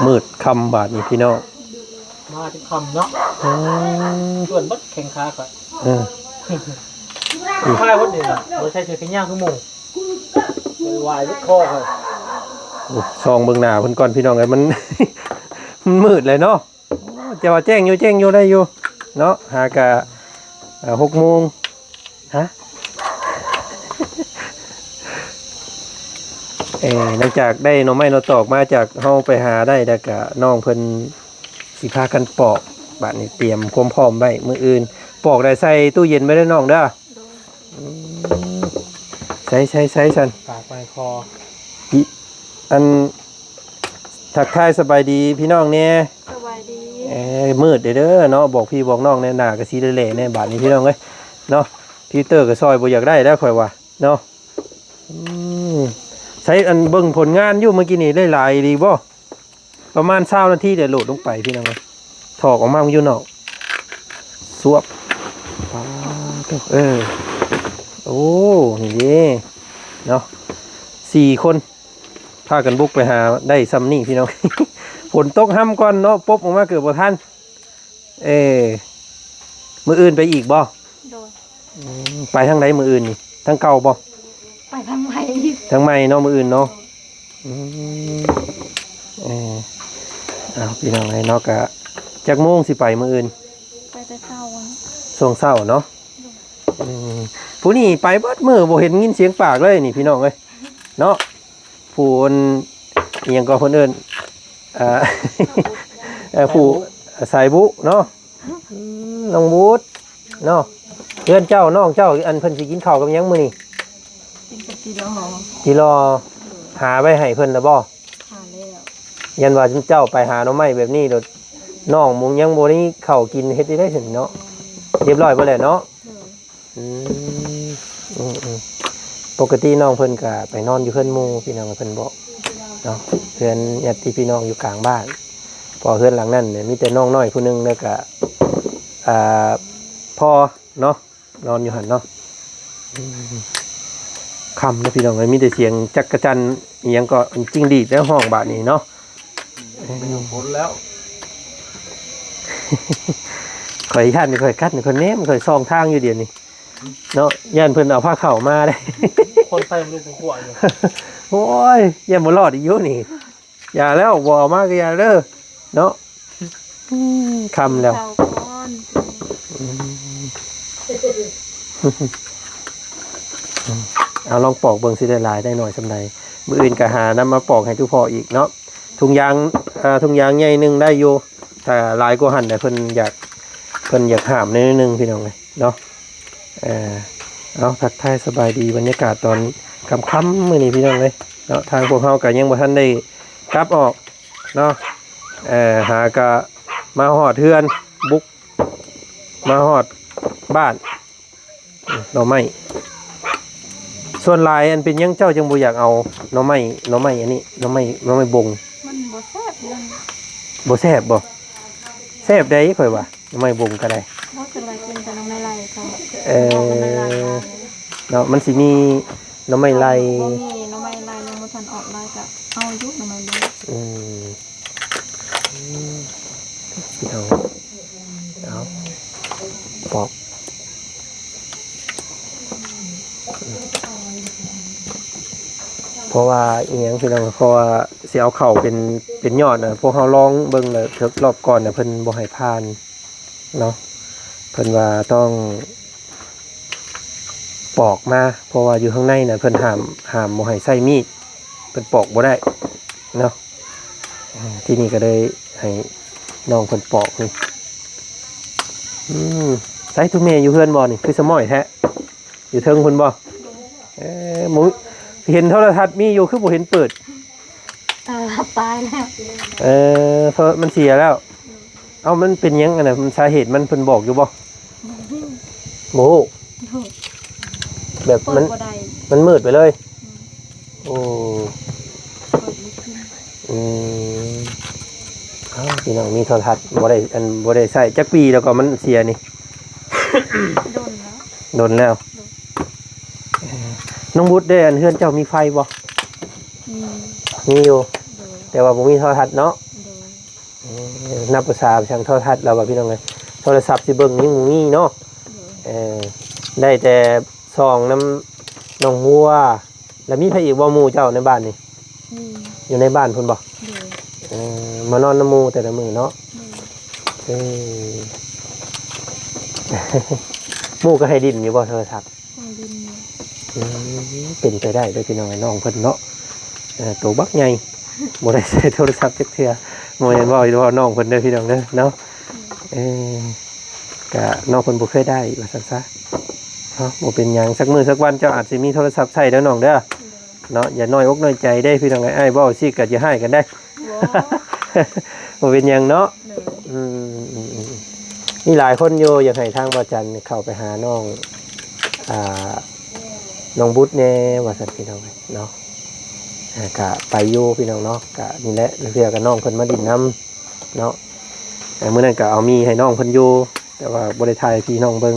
ມືດຄ່ຳບາດນີ້ພີ່ນ້ອງ ມາຈົນຄ່ຳເນາະ ອືມ ເປື້ອນເບິດແຂ້ງຂາຂ້ອຍ ເອີ ຄາຍເບິດນີ້ນະ ບໍ່ໃສ່ເສື້ອແຂນຍາວຄືໝູ່ ໄຫວ້ເບິດຄໍຂ້ອຍ ໂອ້ ສ່ອງເບິ່ງໜ້າເພິ່ນກ່ອນພີ່ນ້ອງເອີຍ ມັນ ມັນມືດແລ້ວເນາະ ໂອ້ ແຕ່ວ່າແຈ້ງຢູ່ ແຈ້ງຢູ່ ໄດ້ຢູ່ເນາະ ຫາກະ ເອີ ຫົກໂມງ ຮະ ເອີ ຫຼັງຈາກໄດ້ໜໍ່ໄມ້ໜໍ່ຕອກມາຈາກເຮົາໄປຫາໄດ້ ແລ້ວກະນ້ອງເພິ່ນຊິພາກັນປອກ ບາດນີ້ຕຽມຄວາມພ້ອມໄວ້ມື້ອື່ນ ປອກໄດ້ໃສ່ຕູ້ເຢັນໄວ້ເດີນ້ອງເດີ ໂດຍ ອືມ ໃສ່ ໃສ່ ໃສ່ຊັ້ນ ປາກໄວ້ຄໍ ອີ ອັນ ທັກທາຍສະບາຍດີພີ່ນ້ອງແດ່ ສະບາຍດີ ເອີ ມືດເດີເນາະ ບອກພີ່ບອກນ້ອງແດ່ ໜ້າກະຊິແຫຼ້ໆແດ່ບາດນີ້ພີ່ນ້ອງເອີຍເນາະ ຟີວເຕີກະຊ່ອຍບໍ່ຢາກໄດ້ແລ້ວຂ້ອຍວ່າເນາະ ອືມ ໃຊ້ອັນເບິ່ງຜົນງານຢູ່ ມື້ກີ້ນີ້ໄດ້ຫຼາຍອີ່ຫຼີບໍ່? ປະມານຊາວນາທີ ໄດ້ໂຫຼດລົງໄປພີ່ນ້ອງເອີຍ ຖອກອອກມາຢູ່ນອກ ສວບ ປາດໂທ້ ເອີ ໂອ້ ນີ້ເດ້ເນາະ ສີ່ຄົນ ພາກັນບຸກໄປຫາໄດ້ຊ່ຳນີ້ພີ່ນ້ອງ ຝົນຕົກຮຳກ່ອນເນາະ ປົບອອກມາເກືອບບໍ່ທັນ ເອີ ມື້ອື່ນໄປອີກບໍ່? ໂດຍ ອືມ ໄປທາງໃດມື້ອື່ນນີ້? ທາງເກົ່າບໍ່? ໄປທາງໃໝ່ ທາງໃໝ່ເນາະ ມື້ອື່ນເນາະ ອືມ ເອີ ເອົາ ພີ່ນ້ອງເອີຍເນາະ ກະຈັກໂມງຊິໄປມື້ອື່ນ? ໄປແຕ່ເຊົ້າ ຊ່ວງເຊົ້າເນາະ ໂດຍ ອືມ ຜູ້ນີ້ໄປເບິດມື້ ບໍ່ເຫັນຍິນສຽງປາກເລີຍນີ້ ພີ່ນ້ອງເອີຍເນາະ ຜູ້ອັນ ອີ່ຫຍັງກໍເພິ່ນເອີ້ນ ເອີ ເອີ ຜູ້ ສາຍບຸເນາະ ອືມ ນ້ອງບຸດເນາະ ເຮືອນເຈົ້າ ນ້ອງເຈົ້າ ອັນເພິ່ນຊິກິນເຂົ້າກັບຫຍັງມື້ນີ້? ກິນກັບຈີ່ລໍ ຈີ່ລໍ ຫາໄວ້ໃຫ້ເພິ່ນແລ້ວບໍ່? ຫາແລ້ວ ຢ້ານວ່າເຈົ້າໄປຫາໜໍ່ໄມ້ແບບນີ້ໂລດ ນ້ອງຍັງບໍ່ໄດ້ເຂົ້າກິນ ເຮັດໄດ້ຊັ້ນເນາະ ອືມ ຮຽບຮ້ອຍເບິດແລ້ວເນາະ ໂດຍ ອືມ ອືມໆ ປົກກະຕິນ້ອງເພິ່ນກະໄປນອນຢູ່ເຮືອນໝູ່ ພີ່ນ້ອງ ເພິ່ນບອກເນາະ ເຮືອນຍາດຕິພີ່ນ້ອງຢູ່ກາງບ້ານ ເພາະເຮືອນຫຼັງນັ້ນເນຍມີແຕ່ນ້ອງນ້ອຍຜູ້ໜຶ່ງ ແລ້ວກະ ອ່າ ພໍ່ເນາະ ນອນຢູ່ຫັ້ນເນາະ ອືມ ຄ່ຳເນາະ ພີ່ນ້ອງເອີຍ ມີແຕ່ສຽງຈັກກະຈັ່ນ ອີ່ຫຍັງກໍ ຈິງຫຼີດ ແລ້ວຮ້ອງບາດນີ້ເນາະ ໄປຢູ່ພຸ້ນແລ້ວ ຂ້ອຍຢ້ານ ຂ້ອຍກັດ ຂ້ອຍແນມ ຂ້ອຍສ່ອງທາງຢູ່ດຽວນີ້ເນາະ ຢ້ານເພິ່ນເອົາພາເຂົ້າມາເດ້ ຄົນໃສ່ລູກຂົວຢູ່ ໂອ້ຍ ຢ້ານບໍ່ລອດອີກຢູ່ນີ້ ຢ່າແລ້ວ ບໍ່ເອົາມາກໍຢ່າເດີເນາະ ອືມ ຄ່ຳແລ້ວ ເຂົ້າກ່ອນ ອືມ ເອົາລອງປອກເບິ່ງ ຊິໄດ້ຫຼາຍໄດ້ໜ້ອຍສ່ຳໃດ ມື້ອື່ນກໍຫານຳມາປອກໃຫ້ທຸພໍ່ອີກເນາະ ຖົງຢາງ ເອີ ຖົງຢາງໃຫຍ່ໜຶ່ງໄດ້ຢູ່ ຖ້າຫຼາຍກວ່າຫັ້ນນະ ເພິ່ນຢາກ ເພິ່ນຢາກຫ້າມໜ້ອຍໜຶ່ງ ພີ່ນ້ອງເອີຍເນາະ ເອີ ເອົາ ທັກທາຍສະບາຍດີ ບັນຍາກາດຕອນຄ່ຳໆ ມື້ນີ້ ພີ່ນ້ອງເອີຍເນາະ ທາງພວກເຮົາກໍຍັງບໍ່ທັນໄດ້ກັບອອກເນາະ ເອີ ຫາກະມາຮອດເຮືອນ ບຸກມາຮອດບ້ານ ໜໍ່ໄມ້ ສ່ວນຫຼາຍ ອັນ ເປັນຫຍັງເຈົ້າຈຶ່ງບໍ່ຢາກເອົາໜໍ່ໄມ້ ໜໍ່ໄມ້ອັນນີ້ ໜໍ່ໄມ້ ໜໍ່ໄມ້ບົງ? ມັນບໍ່ແຊບເລີຍ ບໍ່ແຊບບໍ່? ແຊບໃດ ຂ້ອຍວ່າໜໍ່ໄມ້ບົງກໍໄດ້ ບໍ່ສ່ວນຫຼາຍກິນແຕ່ໜໍ່ໄມ້ໄລ່ ເອີ ເນາະ ມັນຊິມີໜໍ່ໄມ້ໄລ່ ບໍ່ມີໜໍ່ໄມ້ໄລ່ ຍັງບໍ່ທັນອອກໄລ່ ກໍເອົາຢູ່ໜໍ່ໄມ້ບົງ ອືມ ອືມ ພີ່ນ້ອງ ເອົາ ປອກ ເພາະວ່າອີ່ຫຍັງ ພີ່ນ້ອງ ເພາະວ່າຊິເອົາເຂົ້າເປັນ ເປັນຍອດນະ ພວກເຮົາລອງເບິ່ງແລ້ວ ເທື່ອ ລອບກ່ອນນະ ເພິ່ນບໍ່ໃຫ້ຜ່ານເນາະ ເພິ່ນວ່າຕ້ອງປອກມາ ເພາະວ່າຢູ່ຂ້າງໃນນະ ເພິ່ນຫ້າມ ຫ້າມບໍ່ໃຫ້ໃຊ້ມີດ ເພິ່ນປອກບໍ່ໄດ້ເນາະ ເອີ ທີ່ນີ້ກໍເລີຍໃຫ້ນ້ອງເພິ່ນປອກນີ້ ອືມ ໃສ ໂຕແມ່ຢູ່ເຮືອນບໍ່ນີ້? ຄືສະໝ້ອຍແທ້ ຢູ່ເທິງພຸ້ນບໍ່? ເອີ ໝູ ເຫັນໂທລະທັດມີຢູ່ ຄືບໍ່ເຫັນເປີດ? ຕາຍແລ້ວ ເອີ ເພາະມັນເສຍແລ້ວ ເອົ້າ ມັນເປັນຫຍັງອັນນັ້ນ ມັນສາເຫດມັນເພິ່ນບອກຢູ່ບໍ່? ບໍ່ຮູ້ ແບບມັນ ເປີດບໍ່ໄດ້ ມັນມືດໄປເລີຍ ອືມ ໂອ້ ເປີດບໍ່ຂຶ້ນ ອືມ ເອົ້າ ພີ່ນ້ອງ ມີໂທລະທັດ ບໍ່ໄດ້ ອັນ ບໍ່ໄດ້ໃຊ້ຈັກປີແລ້ວກໍມັນເສຍນີ້? ດົນແລ້ວ ດົນແລ້ວ ເອີ ນ້ອງບຸດເດ້ ອັນ ເຮືອນເຈົ້າມີໄຟບໍ່? ມີ ມີຢູ່ ໂດຍ ແຕ່ວ່າບໍ່ມີໂທລະທັດເນາະ ໂດຍ ເອີ ນັບພາສາຊ່າງໂທລະທັດລາວວ່າ ພີ່ນ້ອງເອີຍ ໂທລະສັບຊິເບິ່ງຍັງບໍ່ມີເນາະ ໂດຍ ເອີ ໄດ້ແຕ່ສ່ອງນຳນ້ອງຫົວ ແລ້ວມີໃຜອີກບໍ່ ໝູ່ເຈົ້າໃນບ້ານນີ້? ມີ ຢູ່ໃນບ້ານພຸ້ນບໍ່? ໂດຍ ເອີ ມານອນນຳໝູ່ແຕ່ລະມື້ເນາະ ໂດຍ ເອີ ໝູ່ກໍໃຫ້ດິນຢູ່ບໍ່ໂທລະສັບ? ຂອງດິນເນາະ ອືມ ເປັນໄປໄດ້ເດີພີ່ນ້ອງເອີຍ ນ້ອງເພິ່ນເນາະ ເອີ ໂຕບັກໃຫຍ່ ບໍ່ໄດ້ໃຊ້ໂທລະສັບຈັກເທື່ອ ບໍ່ແມ່ນເວົ້າ ເວົ້ານ້ອງເພິ່ນເດີພີ່ນ້ອງເດີເນາະ ເອີ ກະນ້ອງເພິ່ນບໍ່ເຄີຍໄດ້ວ່າຊັ້ນຊະເນາະ ບໍ່ເປັນຫຍັງ ສັກມື້ສັກວັນເຈົ້າອາດຊິມີໂທລະສັບໃຊ້ເດີນ້ອງເດີ ເນາະ ຢ່ານ້ອຍອົກນ້ອຍໃຈເດ້ພີ່ນ້ອງເອີຍ ອ້າຍເວົ້າຊີ້ກໍຢ່າຮ້າຍກັນໄດ໋ ບໍ່ ບໍ່ເປັນຫຍັງເນາະ ໂດຍ ອືມ ອືມ ອືມ ມີຫຼາຍຄົນຢູ່ ຢາກໃຫ້ທາງບ່າວຈັນເຂົ້າໄປຫານ້ອງ ອ່າ ນ້ອງບຸດແດ່ວ່າຊັ້ນພີ່ນ້ອງເອີຍເນາະ ອ່າ ກະໄປຢູ່ພີ່ນ້ອງເນາະ ກະນີ້ແຫຼະ ເທື່ອກະນ້ອງເພິ່ນມາດິນນຳເນາະ ອ່າ ມື້ນັ້ນກະເອົາໝີ່ໃຫ້ນ້ອງເພິ່ນຢູ່ ແຕ່ວ່າບໍ່ໄດ້ຖ່າຍໃຫ້ພີ່ນ້ອງເບິ່ງ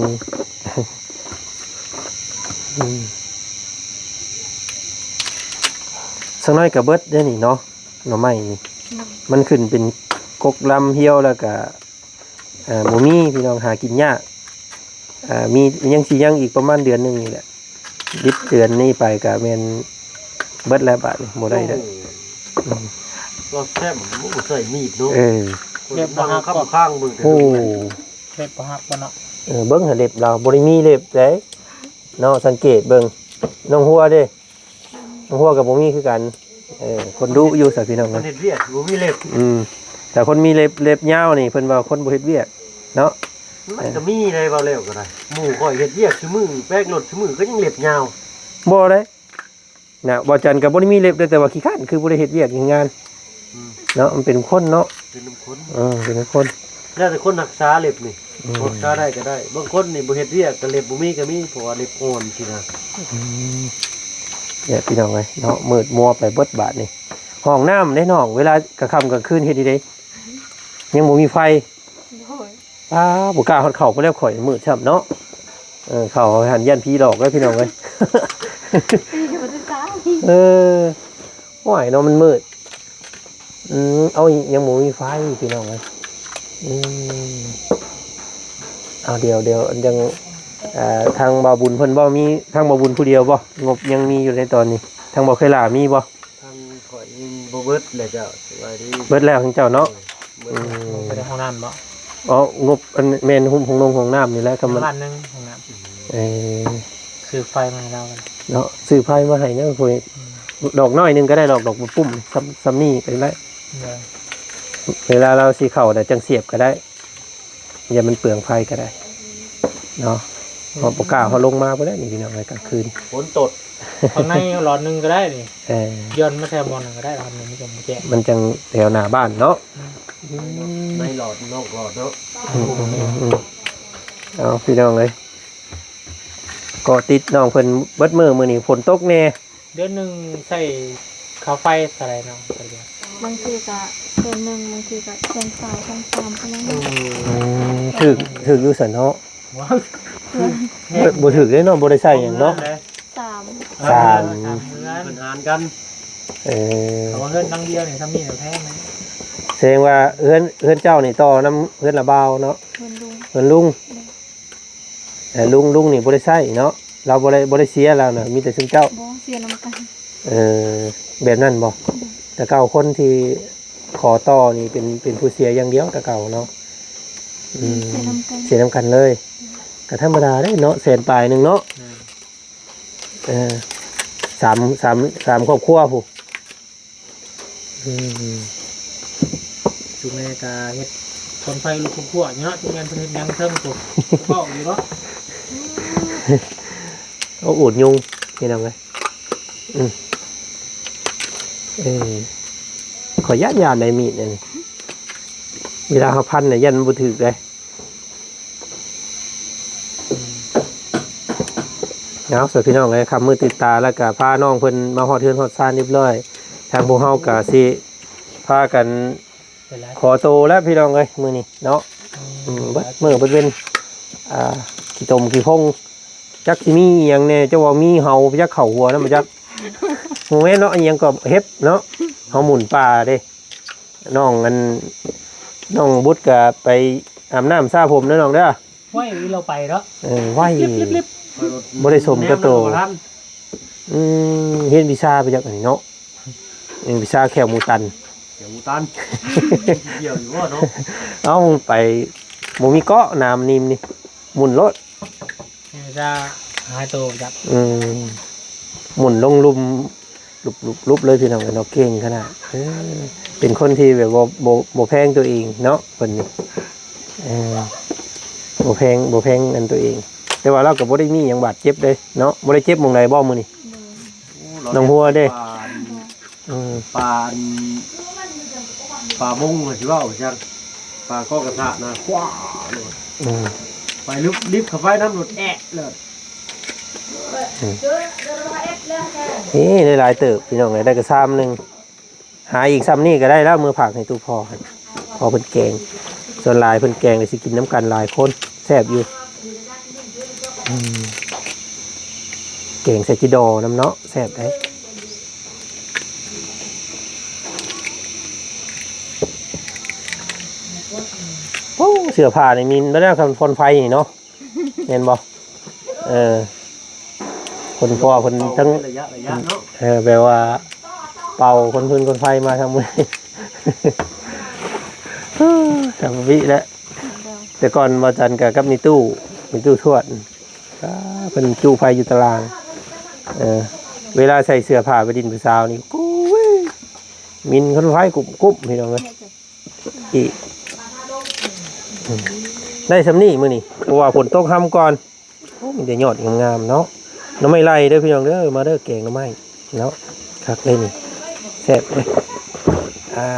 ອືມ ສັກໜ້ອຍກໍເບິດເດ້ນີ້ເນາະ ໜໍ່ໄມ້ນີ້ ອືມ ມັນຂຶ້ນເປັນກົກລຳຫ່ຽວ ແລ້ວກໍ ເອີ ບໍ່ມີພີ່ນ້ອງ ຫາກິນຍາກ ເອີ ມີ ຍັງຊິຍັງອີກປະມານເດືອນໜຶ່ງນີ້ແຫຼະ ບິດເດືອນນີ້ໄປກໍແມ່ນເບິດແລ້ວບາດນີ້ ບໍ່ໄດ້ແລ້ວ ໂອ້ ອືມ ລາວແຊບບໍ່ໃສ່ມີດເນາະ ເອີ ເລັບບໍ່ຫັກບໍ່? ໂອ້ ເລັບບໍ່ຫັກບໍ່ເນາະ? ເອີ ເບິ່ງຫາເລັບລາວ ບໍ່ໄດ້ມີເລັບເດ້ເນາະ ສັງເກດເບິ່ງ ນ້ອງຫົວເດ້ ນ້ອງຫົວກໍບໍ່ມີຄືກັນ ເອີ ຄົນດຸຢູ່ຊະພີ່ນ້ອງ ຄົນເຮັດວຽກບໍ່ມີເລັບ ອືມ ແຕ່ຄົນມີເລັບ ເລັບຍາວນີ້ ເພິ່ນວ່າຄົນບໍ່ເຮັດວຽກເນາະ ມັນກໍມີໄດ໋ ເວົ້າແລ້ວກໍໄດ້ ໝູ່ຂ້ອຍເຮັດວຽກຊຸມື້ ແປກລົດຊຸມື້ ກໍຍັງເລັບຍາວ ບໍ່ເດ້ ນະ ບ່າວຈັນກໍບໍ່ໄດ້ມີເລັບເດ້ ແຕ່ວ່າຂີ້ຄ້ານ ຄືບໍ່ໄດ້ເຮັດວຽກເຮັດງານ ອືມ ເນາະ ມັນເປັນຄົນເນາະ ເປັນນຳຄົນ ເອີ ເປັນນຳຄົນ ແລ້ວແຕ່ຄົນຮັກສາເລັບນີ້ ອືມ ຮັກສາໄດ້ກໍໄດ້ ບາງຄົນນີ້ບໍ່ເຮັດວຽກກໍເລັບບໍ່ມີກໍມີ ເພາະວ່າເລັບອ່ອນຊີ້ນະ ອືມ ເອີ ພີ່ນ້ອງເອີຍເນາະ ມືດມົວໄປເບິດບາດນີ້ ຫ້ອງນ້ຳເດ້ນ້ອງ ເວລາກາງຄ່ຳກາງຄືນເຮັດຈັ່ງໃດ? ຍັງບໍ່ມີໄຟ ໂດຍ ອ້າ ບໍ່ກ້າຮອດເຂົ້າພຸ້ນແລ້ວ ຂ້ອຍມືດຊ້ຳເນາະ ເອີ ເຂົ້າຫັ້ນຢ້ານຜີຫຼອກເດີພີ່ນ້ອງເອີຍ ຕີກັນບໍ່ໄດ້ ເອີ ໂອ້ຍເນາະ ມັນມືດ ອືມ ເອົາ ຍັງບໍ່ມີໄຟພີ່ນ້ອງເອີຍ ອືມ ເອົາ ດຽວ ດຽວ ຍັງ ເອີ ທາງບ່າວບຸນເພິ່ນບໍ່ມີ ທາງບ່າວບຸນຜູ້ດຽວບໍ່? ງົບຍັງມີຢູ່ໃນຕອນນີ້ ທາງບ່າວໄຄຫຼ້າມີບໍ່? ທາງຂ້ອຍຍັງບໍ່ເບິດແຫຼະເຈົ້າ ສະບາຍດີ ເບິດແລ້ວຂອງເຈົ້າເນາະ ເບິດ ອືມ ລົງໄປໃນຫ້ອງນ້ຳບໍ່? ອໍ ງົບ ອັນ ແມ່ນ ໂຮງ ໂຮງນົງ ຫ້ອງນ້ຳນີ້ແຫຼະ ທຳມະດາ ລ້ານໜຶ່ງຫ້ອງນ້ຳ ເອີ ຊື້ໄຟມາໃຫ້ລາວເນາະ ຊື້ໄຟມາໃຫ້ເນາະ ອືມ ດອກໜ້ອຍໜຶ່ງກໍໄດ້ດອກ ດອກປຸ້ມໆ ສ່ຳ ສ່ຳນີ້ກໍໄດ້ ເອີ ເວລາລາວຊິເຂົ້ານະ ຈັ່ງສຽບກໍໄດ້ ຢ່າມັນເປືອງໄຟກໍໄດ້ເນາະ ເຮົາບໍ່ກ້າ ເຮົາລົງມາບໍ່ໄດ້ນີ້ພີ່ນ້ອງເອີຍ ກາງຄືນ ຝົນຕົກ ຂ້າງໃນຫຼອດໜຶ່ງກໍໄດ້ນີ້ ເອີ ຢ່ອນມາແຖວບ່ອນນັ້ນກໍໄດ້ ລອດໜຶ່ງມັນຈະບໍ່ແຈ້ງ ມັນຈັ່ງແຖວໜ້າບ້ານເນາະ ອືມ ໃນຫຼອດນອກຫຼອດເນາະ ອືມ ເອົາ ພີ່ນ້ອງເອີຍ ເກາະຕິດນ້ອງເພິ່ນເບິດມື້ ມື້ນີ້ຝົນຕົກແດ່ ເດືອນໜຶ່ງໃຊ້ຄ່າໄຟເທົ່າໃດເນາະ? ບາງທີກໍແສນໜຶ່ງ ບາງທີກໍແສນຊາວ ແສນສາມ ປະມານນັ້ນ ອືມ ຖືກ ຖືກຢູ່ຊັ້ນເນາະ ບໍ່ ບໍ່ຖືກເດ້ເນາະ ບໍ່ໄດ້ໃຊ້ຫຍັງເນາະ ສາມ ສາມ ສາມເຮືອນ ເພິ່ນຫານກັນ ເອີ ເຂົາວ່າເຮືອນຫຼັງດຽວນີ້ ສ່ຳນີ້ແຫຼະແພງນະ ແສດງວ່າເຮືອນ ເຮືອນເຈົ້ານີ້ຕໍ່ນຳເຮືອນລະບ່າວເນາະ ເຮືອນລຸງ ເຮືອນລຸງ ເອີ ລຸງ ລຸງນີ້ບໍ່ໄດ້ໃຊ້ເນາະ ລາວບໍ່ໄດ້ ບໍ່ໄດ້ເສຍລາວນະ ມີແຕ່ຊຸມເຈົ້າ ບໍ່ ເສຍນຳກັນ ເອີ ແບບນັ້ນບໍ່? ອືມ ແຕ່ເກົ່າຄົນທີ່ຂໍຕໍ່ນີ້ເປັນ ເປັນຜູ້ເສຍຢ່າງດຽວແຕ່ເກົ່າເນາະ ອືມ ເສຍນຳກັນ ເສຍນຳກັນເລີຍ ອືມ ກໍທຳມະດາເດ້ເນາະ ແສນປາຍໜຶ່ງເນາະ ອືມ ເອີ ສາມ ສາມ ສາມຄອບຄົວພຸ້ນ ອືມ ຊຸມແມ່ກໍເຮັດຄວັນໄຟລຸກຄົວຢູ່ເນາະ ຈັກແມ່ນເພິ່ນເຮັດຫຍັງເທິງພຸ້ນ ເວົ້າຢູ່ເນາະ ໂອ້ ອູດຍຸງ ພີ່ນ້ອງເອີຍ ອືມ ເອີ ຂ້ອຍຢ້ານໆ ໄດ້ມີດອັນນີ້ ເວລາເຮົາພັນນະ ຢ້ານມັນບໍ່ຖືກເດ້ ເອົາ ສະ ພີ່ນ້ອງເອີຍ ຄ່ຳມືດຕິດຕາ ແລ້ວກະພານ້ອງເພິ່ນມາຮອດເຮືອນຮອດຊານຮຽບຮ້ອຍ ທາງພວກເຮົາກະຊິພາກັນຂໍໂຕແລ້ວພີ່ນ້ອງເອີຍ ມື້ນີ້ເນາະ ອືມ ເບິດມື້ເບິດເວັນ ອ່າ ຂີ້ຕົມຂີ້ພົງ ຈັກຊິມີອີ່ຫຍັງແດ່ ເຈົ້າວ່າມີເຫົ່າ ຈັກເຂົ້າຫົວນຳ ບໍ່ຈັກ ບໍ່ແມ່ນເນາະ ອີ່ຫຍັງກໍເຫັບເນາະ ເຮົາໝູນປ່າເດ້. ນ້ອງອັນ ນ້ອງບຸດກໍໄປອາບນ້ຳສະຜົມເດີນ້ອງເດີ. ຫ້ວຍ ລາວໄປເນາະ. ເອີ ໄວ ລິບໆໆໆ ບໍ່ໄດ້ສົມກັບໂຕ. ອືມ ຮຽນວິຊາໄປຈັກອັນນີ້ເນາະ ຮຽນວິຊາແຂ້ວໝູຕັນ. ແຂ້ວໝູຕັນ ກ່ຽວຢູ່ບໍ່ເນາະ? ເອົ້າ ໄປ ບໍ່ມີເກາະ ນ້ຳນີ້ ໝູນໂລດ. ເອີ ຈະຫາຍໂຕຈັກ. ອືມ ໝູນລົງລຸ່ມ ລຸບໆໆ ເລີຍພີ່ນ້ອງເອີຍເນາະ ເກັ່ງຂະໜາດ. ເອີ ເປັນຄົນທີ່ແບບບໍ່ ບໍ່ ບໍ່ແພງຕົວເອງເນາະ ເພິ່ນນີ້. ເອີ ບໍ່ແພງ ບໍ່ແພງອັນຕົວເອງ ແຕ່ວ່າລາວກໍບໍ່ໄດ້ມີຫຍັງບາດເຈັບເດ້ເນາະ. ບໍ່ໄດ້ເຈັບໝ່ອງໃດບໍ່ມື້ນີ້? ໂອ້ ນ້ອງຫົວເດ້? ປາ ເອີ ປາ ປາມົງ ຊິເວົ້າຈັ່ງ ປາກໍກະສະນະ ຄວ້າໂລດ. ອືມ ໄປລິບໆ ເຂົ້າໄປນຳໂລດ ແອະໂລດ. ອືມ ນີ້ໄດ້ຫຼາຍເຕີບພີ່ນ້ອງເອີຍ ໄດ້ກະຊາມໜຶ່ງ. ຫາອີກຊ່ຳນີ້ກໍໄດ້ແລ້ວ ມື້ຝາກໃຫ້ຕູ້ພໍ່ ພໍ່ເພິ່ນແກງ. ສ່ວນຫຼາຍເພິ່ນແກງກໍຊິກິນນຳກັນຫຼາຍຄົນ ແຊບຢູ່. ອືມ ແກງໃສ່ຈິດໍນຳເນາະ ແຊບເດ້. ໂອ້ ເສື້ອຜ້ານີ້ມິນໄປແລ້ວ ຄັນຟອນໄຟນີ້ເນາະ ແມ່ນບໍ່? ເອີ ຄົນພໍ່ເພິ່ນທັງ ເປົ່າເປັນໄລຍະໄລຍະເນາະ. ເອີ ແບບວ່າເປົ່າຄົນຟືນຄົນໄຟມາທາງມື້ນີ້ ທຳອິແຫຼະ. ແຕ່ກ່ອນບໍ່ຈັນກໍກັບມີຕູ້ ມີຕູ້ທວດ ອາ ເພິ່ນຈຸໄຟຢູ່ຕາລາງ. ເອີ ເວລາໃສ່ເສື້ອຜ້າໄປດິນຜູ້ສາວນີ້ ໂອ້ຍ ມິນຄົນໄຟກຸບໆ ພີ່ນ້ອງເອີຍ. ອີກ ອືມ ໄດ້ຊ່ຳນີ້ມື້ນີ້ ເພາະວ່າຝົນຕົກຮຳກ່ອນ. ໂອ້ ມີແຕ່ຍອດງາມໆເນາະ. ໜໍ່ໄມ້ໄລ່ເດີພີ່ນ້ອງເດີ ມາເດີ ແກງໜໍ່ໄມ້ເນາະ ຄັກເລີຍນີ້ ແຊບເລີຍ. ອາ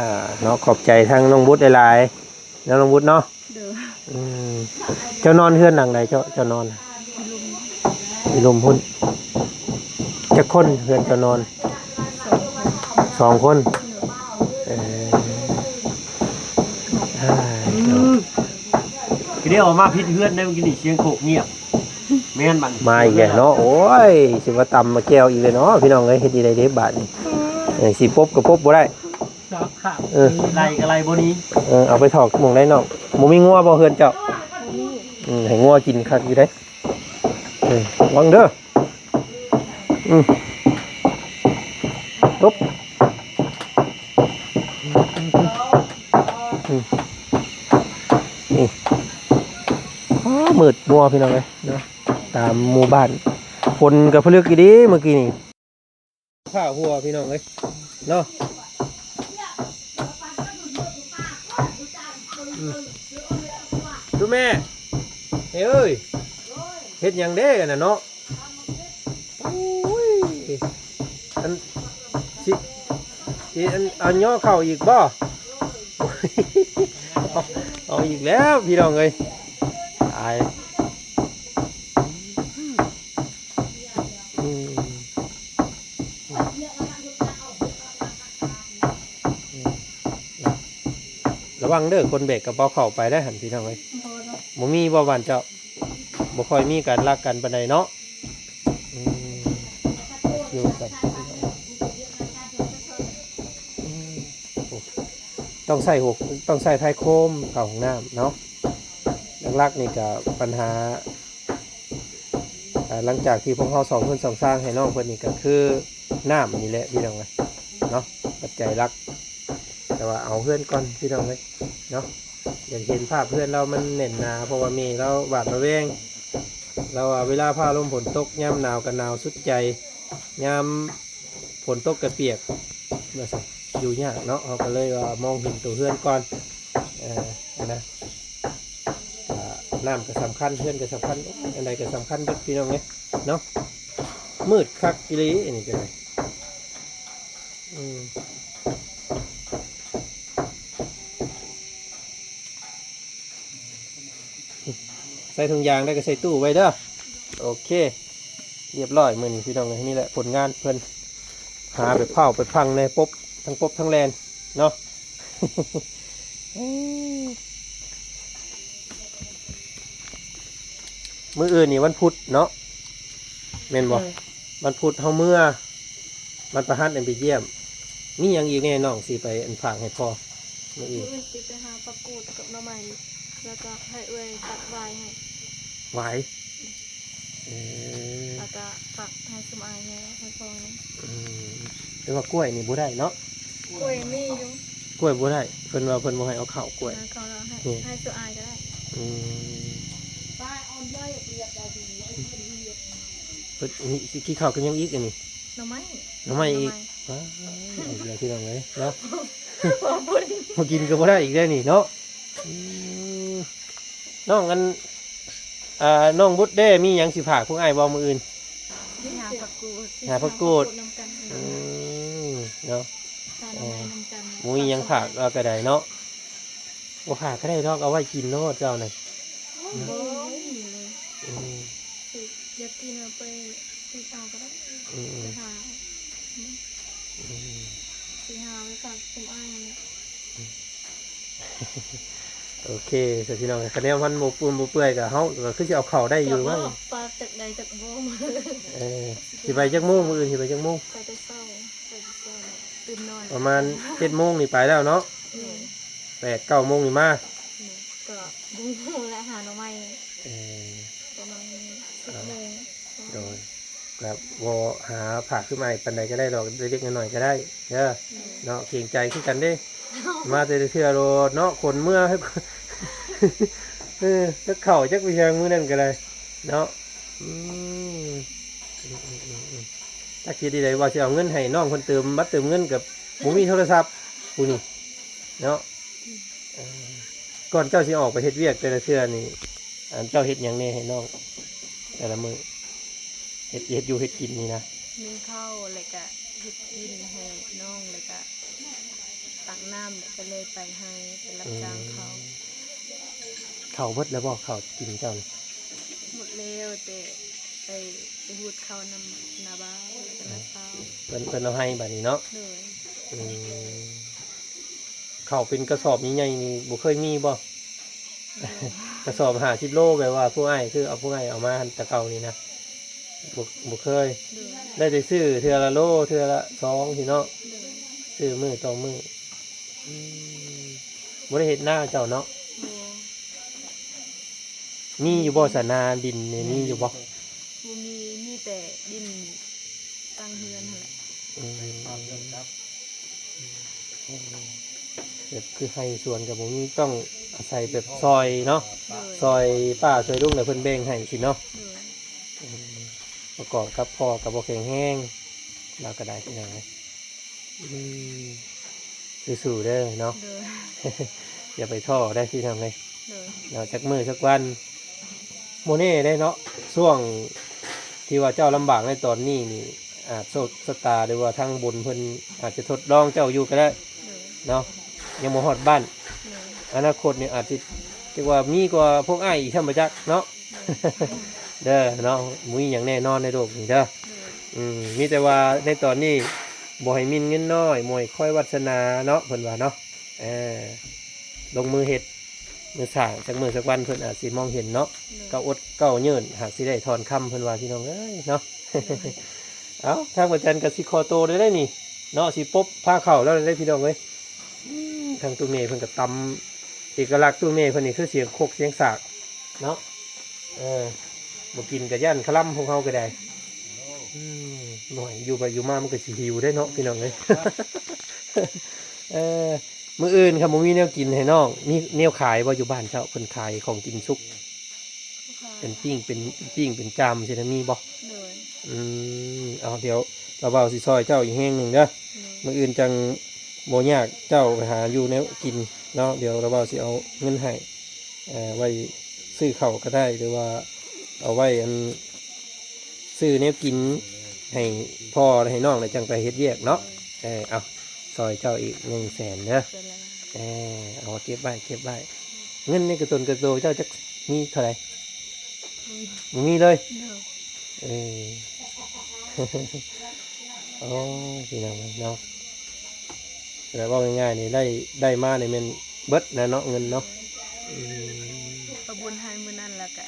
ເນາະ ຂອບໃຈທາງນ້ອງບຸດຫຼາຍໆເນາະ ນ້ອງບຸດເນາະ. ໂດຍ. ອືມ ເຈົ້ານອນເຮືອນຫຼັງໃດເຈົ້າ ເຈົ້ານອນ? ຢູ່ລຸ່ມພຸ້ນ. ຈັກຄົນເຮືອນເຈົ້ານອນ? ສອງຄົນ. ເອີ ອາ ຄືໄດ້ອອກມາຜິດເຮືອນໄດ໋ ມື້ກີ້ນີ້ສຽງໂຄກງຽບ. ແມ່ນບັດນີ້ ມາອີກແລ້ວເນາະ. ໂອ້ຍ ຊິມາຕຳມາແຈ່ວອີກແລ້ວເນາະ ພີ່ນ້ອງເອີຍ. ເຮັດຈັ່ງໃດເດ້ບາດນີ້? ເອີ ຊິປົບກໍປົບບໍ່ໄດ້. ເອີ ໄລ່ກໍໄລ່ບໍ່ໜີ. ເອີ ເອົາໄປຖອກໝ່ອງໃດນ້ອງ? ບໍ່ມີງົວບໍ່ເຮືອນເຈົ້າ? ອືມ ໃຫ້ງົວກິນຄັກຢູ່ເດ້. ເອີ ລະວັງເດີ. ອືມ ຕົບ ອືມ ນີ້ ອ້າ ມືດມົວພີ່ນ້ອງເອີຍເນາະ ຕາມໝູ່ບ້ານ. ຝົນກໍຜະລຶກອີ່ຫຼີມື້ກີ້ນີ້. ຂ້າຫົວພີ່ນ້ອງເອີຍເນາະ. ອືມ ດູແມ່ ເອີຍ ເຮັດຫຍັງເດ້ອັນນັ້ນເນາະ? ໂອ້ຍ ອັນ ຊິ ຊິອັນ ເອົາຍໍເຂົ້າອີກບໍ່? ເອົາ ເອົາອີກແລ້ວພີ່ນ້ອງເອີຍ ຕາຍ. ອືມ ລະວັງເດີ ຄົນແບກກະເປົາເຂົ້າໄປໄດ້ຫັ້ນ ພີ່ນ້ອງເອີຍ. ບໍ່ມີບໍ່ບ້ານເຈົ້າ? ບໍ່ຄ່ອຍມີການລັກກັນປານໃດເນາະ. ອືມ ຢູ່ກັນ ອືມ ໂອ້ ຕ້ອງໃສ່ຫົວ ຕ້ອງໃສ່ໄພໂຄມເຂົ້າຫ້ອງນ້ຳເນາະ. ຫຼັກໆນີ້ກະບັນຫາ ອ່າ ຫຼັງຈາກທີ່ພວກເຮົາສ້ອມເຮືອນສ້ອມຊານໃຫ້ນ້ອງເພິ່ນນີ້ ກໍຄືນ້ຳນີ້ແຫຼະພີ່ນ້ອງເອີຍເນາະ ປັດໄຈຫຼັກ. ແຕ່ວ່າເອົາເຮືອນກ່ອນພີ່ນ້ອງເອີຍເນາະ. ຢາກເຫັນພາບເຮືອນລາວມັນແໜ້ນໜາ ເພາະວ່າແມ່ລາວຫວາດລະແວງ. ລາວວ່າເວລາຟ້າລົມຝົນຕົກ ຍາມໜາວກໍໜາວສຸດໃຈ ຍາມ ຝົນຕົກກະປຽກ ວ່າຊັ້ນ ຢູ່ຍາກເນາະ. ເຮົາກໍເລີຍວ່າມອງເຫັນໂຕເຮືອນກ່ອນ ເອີ ຫັ້ນນະ. ກະນ້ຳກໍສຳຄັນ ເຮືອນກໍສຳຄັນ ອັນໃດກໍສຳຄັນເບິດພີ່ນ້ອງເອີຍເນາະ. ມືດຄັກອີ່ຫຼີອັນນີ້ກໍໄດ້. ອືມ ໃສ່ຖົງຢາງໄດ້ກໍໃສ່ຕູ້ໄວ້ເດີ. ໂອເຄ ລຽບຮ້ອຍມື້ນີ້ພີ່ນ້ອງເອີຍ. ນີ້ແຫຼະຜົນງານເພິ່ນ ຫາໄປເຜົາໄປພັງແດ່ ປົບ ທັງປົບທັງແລ່ນເນາະ. ມື້ອື່ນນີ້ວັນພຸດເນາະ ແມ່ນບໍ່? ເອີ ວັນພຸດເຮົາເມືອ ມັນປະຫັດອັນໄປຢ້ຽມ. ມີຫຍັງອີກແດ່ນ້ອງຊິໄປອັນຝາກໃຫ້ພໍ່ມື້ອື່ນ? ມື້ອື່ນຊິໄປຫາຜັກກູດກັບໜໍ່ໄມ້ ແລ້ວກໍໃຫ້ເອື້ອຍຕັດຫວາຍໃຫ້. ຫວາຍ? ເອີ ແລ້ວກໍຝາກໃຫ້ຊຸມອ້າຍແດ່ ໃຫ້ພໍ່ແດ່. ອືມ ແຕ່ວ່າກ້ວຍນີ້ບໍ່ໄດ້ເນາະ? ກ້ວຍມີຢູ່. ກ້ວຍບໍ່ໄດ້ ເພິ່ນວ່າເພິ່ນບໍ່ໃຫ້ເອົາເຂົ້າກ້ວຍ. ເອົາເຂົ້າແລ້ວໃຫ້ ນີ້ ໃຫ້ຊຸມອ້າຍກໍໄດ້. ອືມ ເພິ່ນ ນີ້ຊິກິນເຂົ້າກັບຫຍັງອີກອັນນີ້? ໜໍ່ໄມ້ ໜໍ່ໄມ້ອີກ. ໜໍ່ໄມ້ ວ້າວ ເອົາອີກແລ້ວພີ່ນ້ອງເອີຍເນາະ. ບໍ່ ບໍ່ໄດ້ ບໍ່ກິນກໍບໍ່ໄດ້ອີກແລ້ວນີ້ເນາະ. ອືມ ນ້ອງອັນ ອ່າ ນ້ອງບຸດເດ້ ມີຫຍັງຊິຝາກພວກອ້າຍບໍ່ມື້ອື່ນ? ຊິຫາຜັກກູດ ຫາຜັກກູດ ຊິຫາຜັກກູດນຳກັນ. ອືມ ເນາະ ຫາໜໍ່ໄມ້ນຳກັນ. ບໍ່ມີຫຍັງຝາກລາວກໍໄດ້ເນາະ. ບໍ່ຝາກກໍໄດ້ດອກ ເອົາໄວ້ກິນໂລດເຈົ້ານັ້ນ. ບໍ່ມີເລີຍ. ອືມ ຊິຢາກກິນເອົາໄປຊື້ເອົາກໍໄດ້. ອືມ ໄປຫາ ອືມ ຊິຫາໄປຝາກຊຸມອ້າຍຫັ້ນແຫຼະ. ໂອເຄ ສະພີ່ນ້ອງ ຄັນແນວມັນບໍ່ປຸ້ມບໍ່ເປື່ອຍກໍເຮົາກໍຄືຊິເອົາເຂົ້າໄດ້ຢູ່. ກໍບໍ່ ມັນ ເອົາປາກຈັກໃດຈັກບໍ່. ເອີ ຊິໄປຈັກໂມງ? ມື້ອື່ນຊິໄປຈັກໂມງ? ໄປແຕ່ເຊົ້າ ໄປແຕ່ເຊົ້າ ຕື່ນນອນ ປະມານເຈັດໂມງນີ້ໄປແລ້ວເນາະ. ແມ່ນ ແປດເກົ້າໂມງນີ້ມາ. ແມ່ນ ກໍບໍ່ຮູ້ແຫຼະ ຫາໜໍ່ໄມ້. ເອີ ປະມານສິບໂມງ. ໂດຍ ກໍບໍ່ຫາຝາກຄືອ້າຍປານໃດກໍໄດ້ດອກ ເລັກໆນ້ອຍໆກໍໄດ້ເດີ. ອືມ ເນາະ ເກງໃຈຄືກັນເດ້. ມາແຕ່ລະເທື່ອໂລດເນາະ ຄົນເມືອ ເອີ ຈັກເຂົ້າຈັກໄປຫຍັງມື້ນັ້ນກໍໄດ້ເນາະ. ອືມ ອືມໆໆໆ ຈັກເຮັດຈັ່ງໃດ ວ່າຊິເອົາເງິນໃຫ້ນ້ອງເພິ່ນເຕີມບັດເຕີມເງິນ ກໍບໍ່ມີໂທລະສັບຜູ້ນີ້ເນາະ. ເອີ ກ່ອນເຈົ້າຊິອອກໄປເຮັດວຽກແຕ່ລະເທື່ອນີ້ ອັນເຈົ້າເຮັດຫຍັງແດ່ໃຫ້ນ້ອງແຕ່ລະມື້? ເຮັດ ເຮັດຢູ່ເຮັດກິນນີ້ນະ. ໜຶ້ງເຂົ້າ ແລ້ວກະເຮັດກິນໃຫ້ນ້ອງ ແລ້ວກະຕັກນ້ຳ ແລ້ວກະເລີຍໄປໄຮ່ ໄປຮັບຈ້າງເຂົາ. ອືມ ເຂົ້າເບິດແລ້ວບໍ່? ເຂົ້າກິນເຈົ້ານີ້ ໝົດແລ້ວ ແຕ່ໄປ ໄປຫູດເຂົ້ານຳນ້າບ່າວ ແລ້ວກະນ້າສາວ. ເພິ່ນ ເພິ່ນເອົາໃຫ້ບາດນີ້ເນາະ. ໂດຍ. ອືມ ເຂົ້າເປັນກະສອບໃຫຍ່ໆນີ້ບໍ່ເຄີຍມີບໍ່? ກະສອບຫ້າສິບໂລ ແບບວ່າພວກອ້າຍ ຄືເອົາ ພວກອ້າຍເອົາມາຫັ້ນ ແຕ່ເກົ່ານີ້ນະ ບໍ່ ບໍ່ເຄີຍ. ໂດຍ. ໄດ້ແຕ່ຊື້ເທື່ອລະໂລ ເທື່ອລະສອງຊີ້ເນາະ. ໂດຍ. ຊື້ມື້ຕໍ່ມື້. ອືມ ບໍ່ໄດ້ເຮັດນາເຈົ້າເນາະ? ບໍ່. ມີຢູ່ບໍ່ສະ ນາດິນນີ້ ມີຢູ່ບໍ່? ບໍ່ມີ ມີແຕ່ດິນຕັ້ງເຮືອນຫັ້ນແຫຼະ. ອືມ ແບບຄືໄຮ່ສວນກໍບໍ່ມີ ຕ້ອງອາໄສແບບຊ່ອຍເນາະ. ໂດຍ. ຊ່ອຍປ້າຊ່ອຍລຸງ ແລ້ວເພິ່ນແບ່ງໃຫ້ຊີ້ເນາະ. ໂດຍ. ອືມ ປະກອບກັບພໍ່ກໍບໍ່ແຂງແຮງ ລາວກໍໄດ້ ພີ່ນ້ອງເອີຍ. ອືມ ສູ້ໆເດີເນາະ. ໂດຍ. ຢ່າໄປທໍ້ເດີພີ່ນ້ອງເອີຍ. ໂດຍ. ເນາະ ຈັກມື້ຈັກວັນ ບໍ່ແນ່ເດ້ເນາະ ຊ່ວງທີ່ວ່າເຈົ້າລຳບາກໃນຕອນນີ້ນີ້ ອາດໂຊກຊະຕາ ຫຼືວ່າທາງບຸນເພິ່ນອາດຈະທົດລອງເຈົ້າຢູ່ກໍໄດ້. ໂດຍ. ເນາະ ຍັງບໍ່ຮອດບ້ານ. ໂດຍ. ອະນາຄົດນີ້ອາດຊິ ຈັກວ່າມີກວ່າພວກອ້າຍອີກຊ້ຳບໍ່ຈັກເນາະ. ໂດຍ. ເດີເນາະ ບໍ່ມີຫຍັງແນ່ນອນໃນໂລກນີ້ເດີ. ໂດຍ. ອືມ ມີແຕ່ວ່າໃນຕອນນີ້ບໍ່ໃຫ້ໝິ່ນເງິນນ້ອຍ ບໍ່ໃຫ້ຄອຍວາດສະໜາເນາະ ເພິ່ນວ່າເນາະ. ເອີ ລົງມືເຮັດ ມື້ສ້າງ ຈັກມື້ສັກວັນເພິ່ນອາດຊິມອງເຫັນເນາະ. ໂດຍ. ກໍອົດເກົ້າຍື່ນ ຫາກຊິໄດ້ທ່ອນຄຳ ເພິ່ນວ່າ ພີ່ນ້ອງເອີຍເນາະ. ໂດຍ. ເອົ້າ ທາງພະຈັນກໍຊິຂໍໂຕໄດ້ໄດ໋ນີ້ເນາະ ຊິປົບພາເຂົ້າແລ້ວໄດ໋ ພີ່ນ້ອງເອີຍ. ອືມ ທາງຕູ້ເມເພິ່ນກໍຕຳ ເອກະລັກຕູ້ເມເພິ່ນນີ້ຄືສຽງຄົກສຽງສາກເນາະ. ເອີ ບໍ່ກິນກໍຢ້ານຄະລຳພວກເຮົາກໍໄດ້. ອືມ ໜ້ອຍ ຢູ່ໄປຢູ່ມາມັນກໍຊິຫິວເດ້ເນາະ ພີ່ນ້ອງເອີຍ. ເອີ ມື້ອື່ນຄັນບໍ່ມີແນວກິນໃຫ້ນ້ອງ ມີແນວຂາຍບໍ່? ຢູ່ບ້ານເຈົ້າເພິ່ນຂາຍຂອງກິນສຸກ ເປັນປີ້ງ ເປັນປີ້ງເປັນຈ່າມຊີ້ນະ ມີບໍ່? ໂດຍ. ອືມ ເອົາ ດຽວລາວບ່າວຊິຊ່ອຍເຈົ້າອີກແຮງໜຶ່ງເດີ. ໂດຍ. ມື້ອື່ນຈັ່ງບໍ່ຍາກເຈົ້າໄປຫາຢູ່ແນວກິນເນາະ. ດຽວລາວບ່າວຊິເອົາເງິນໃຫ້ ເອີ ໄວ້ຊື້ເຂົ້າກໍໄດ້ ຫຼືວ່າເອົາໄວ້ອັນ ຊື້ແນວກິນໃຫ້ພໍ່ໃຫ້ນ້ອງ ແລ້ວຈັ່ງໄປເຮັດວຽກເນາະ. ເອີ ເອົາ ຊ່ອຍເຈົ້າອີກໜຶ່ງແສນເດີ. ເອີ ເອົາເກັບໄວ້ ເກັບໄວ້. ເງິນໃນກະຕົນກະໂຕເຈົ້າຈັກມີເທົ່າໃດ? ບໍ່ມີເລີຍ. ໂດຍ. ເອີ ໂອ້ຍ ພີ່ນ້ອງເອີຍເນາະ ແຕ່ເວົ້າງ່າຍໆນີ້ ໄດ້ ໄດ້ມານີ້ແມ່ນເບິດນະເນາະ ເງິນເນາະ. ອືມ ປະບຸນໃຫ້ມື້ນັ້ນ ແລ້ວກະ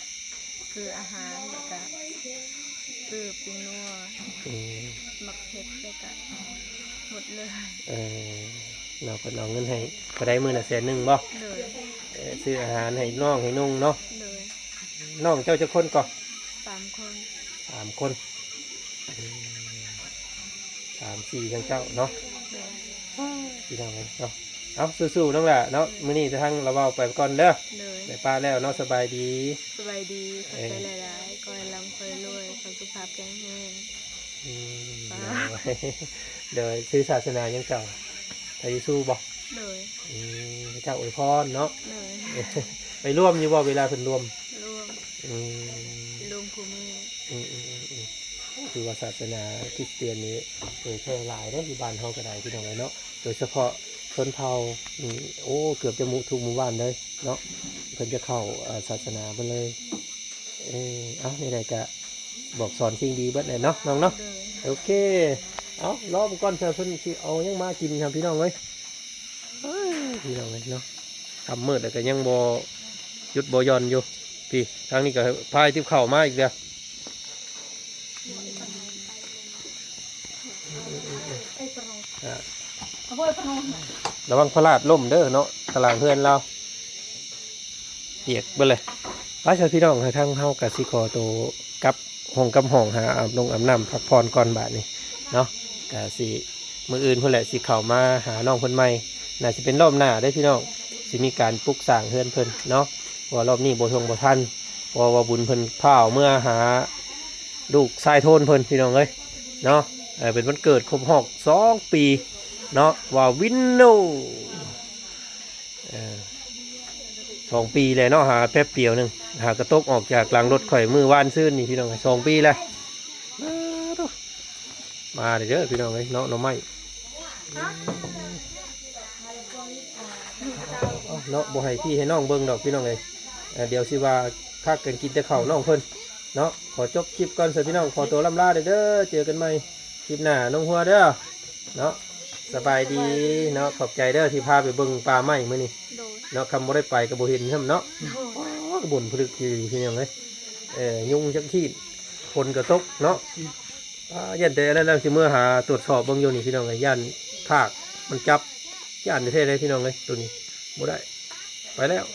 ຊື້ອາຫານ ແລ້ວກະຊື້ປີ້ງນົວ ອືມ ໝາກເຜັດ. ແລ້ວກະໝົດເລີຍ. ເອີ ເນາະ ເພິ່ນເອົາເງິນໃຫ້ເທົ່າໃດ ມື້ລະແສນໜຶ່ງບໍ່? ໂດຍ. ເອີ ຊື້ອາຫານໃຫ້ນ້ອງໃຫ້ນຸ່ງເນາະ. ໂດຍ. ນ້ອງເຈົ້າຈັກຄົນກໍ? ສາມຄົນ. ສາມຄົນ. ອືມ ສາມສີ່ ທາງເຈົ້າເນາະ. ໂດຍ. ພີ່ນ້ອງເອີຍເນາະ ເອົາ ສູ້ໆ ນ້ອງຫຼ້າເນາະ. ມື້ນີ້ທາງລາວເວົ້າໄປກ່ອນເດີ. ໂດຍ. ໄດ້ປະແລ້ວເນາະ. ສະບາຍດີ. ສະບາຍດີ. ຂອບໃຈຫຼາຍໆ. ເອີ ຂໍໃຫ້ລ່ຳຂໍໃຫ້ລວຍ ຂອໃຫ້ສຸຂະພາບແຂງແຮງ. ອືມ ສາທຸ. ໂດຍ ໂດຍ. ຊື່ສາສະໜາຫຍັງເຈົ້າ? ພະເຢຊູບໍ່? ໂດຍ. ອືມ ເຈົ້າອວຍພອນເນາະ. ໂດຍ. ໄປຮ່ວມຢູ່ບໍ່ເວລາເພິ່ນຮ່ວມ? ຮ່ວມ. ອືມ ໄປຮ່ວມຄູ່ມື້. ອືມໆ ຖືວ່າສາສະໜາຄຣິສຕຽນນີ້ເຜີຍແຜ່ຫຼາຍເດ້ ຢູ່ບ້ານເຮົາກໍໄດ້ ພີ່ນ້ອງເອີຍເນາະ. ໂດຍສະເພາະຊົນເຜົ່ານີ້ ໂອ້ ເກືອບຈະໝູ່ທຸກໝູ່ບ້ານເລີຍເນາະ ເພິ່ນຈະເຂົ້າ ເອີ ສາສະໜາເພິ່ນເລີຍ. ເອີ ເອົາ ແນວໃດກະບອກສອນສິ່ງດີເບິດແຫຼະເນາະ ນ້ອງເນາະ. ໂດຍ. ໂອເຄ ເອົາ ລໍເບິ່ງກ່ອນ ເທື່ອເພິ່ນຊິເອົາຫຍັງມາກິນ ພີ່ນ້ອງເອີຍ. ເອີຍ ພີ່ນ້ອງເອີຍເນາະ ຄ່ຳມືດແລ້ວກໍຍັງບໍ່ຢຸດບໍ່ຢ່ອນຢູ່. ພີ້ ທາງນີ້ກໍພາຍຕິບເຂົ້າມາອີກແລ້ວ. ອ່າ ລະວັງພະລາດລົ້ມເດີເນາະ ຕາລາງເຮືອນລາວປຽກເບິດເລີຍ. ໄປຊະພີ່ນ້ອງ ທາງເຮົາກໍຊິຂໍໂຕກັບຫ້ອງກັບຫ້ອງ ຫາອາບນົງອາບນ້ຳພັກຜ່ອນກ່ອນບາດນີ້ເນາະ. ກໍຊິ ມື້ອື່ນພຸ້ນແຫຼະ ຊິເຂົ້າມາຫານ້ອງເພິ່ນໃໝ່ ໜ້າຊິເປັນລອບໜ້າເດ້ພີ່ນ້ອງ ຊິມີການປຸກສ້າງເຮືອນເພິ່ນເນາະ ເພາະວ່າລອບນີ້ບໍ່ທົ່ງບໍ່ທັນ ເພາະວ່າບຸນເພິ່ນພາເອົາເມືອຫາລູກຊາຍໂທນເພິ່ນ ພີ່ນ້ອງເອີຍເນາະ. ເອີ ເປັນວັນເກີດຄົບຮອບສອງປີເນາະ ວ່າວິນໂນ ເອີ ສອງປີແລ້ວເນາະ ຫາແປັບດຽວໜຶ່ງ ຫາກະຕົກອອກຈາກຫຼັງລົດຂ້ອຍມື້ວານຊືນນີ້ ພີ່ນ້ອງເອີຍ ສອງປີແລ້ວ. ມາເດີພີ່ນ້ອງເອີຍເນາະ ໜໍ່ໄມ້ເນາະ ບໍ່ໃຫ້ພີ່ໃຫ້ນ້ອງເບິ່ງດອກພີ່ນ້ອງເອີຍ. ເອີ ດຽວຊິວ່າພາກັນກິນແຕ່ເຂົ້ານ້ອງເພິ່ນເນາະ. ຂໍຈົບຄລິບກ່ອນຊະພີ່ນ້ອງ ຂໍຕົວລ່ຳລາເດີ ເຈີກັນໃໝ່ຄລິບໜ້ານ້ອງຫົວເດີເນາະ. ສະບາຍດີເນາະ ຂອບໃຈເດີທີ່ພາໄປເບິ່ງປ່າໄມ້ມື້ນີ້. ໂດຍ. ເນາະ ຄັນບໍ່ໄດ້ໄປກໍບໍ່ເຫັນຊ້ຳເນາະ. ໂດຍ. ໂອ້ ກະບຸນຜະລຶກຢູ່ພີ່ນ້ອງເອີຍ. ເອີ ຍຸງຈັກຂີດ ຝົນກໍຕົກເນາະ. ອ່າ ຢ້ານແຕ່ອັນນັ້ນແລ້ວ ຊິເມືອຫາຕວດສອບເບິ່ງຢູ່ນີ້ພີ່ນ້ອງເອີຍ ຢ້ານທາກມັນຈັບ ຢ້ານແທ້ໆເດ້ພີ່ນ້ອງເອີຍ ໂຕນີ້ບໍ່ໄດ້ ໄປແລ້ວ.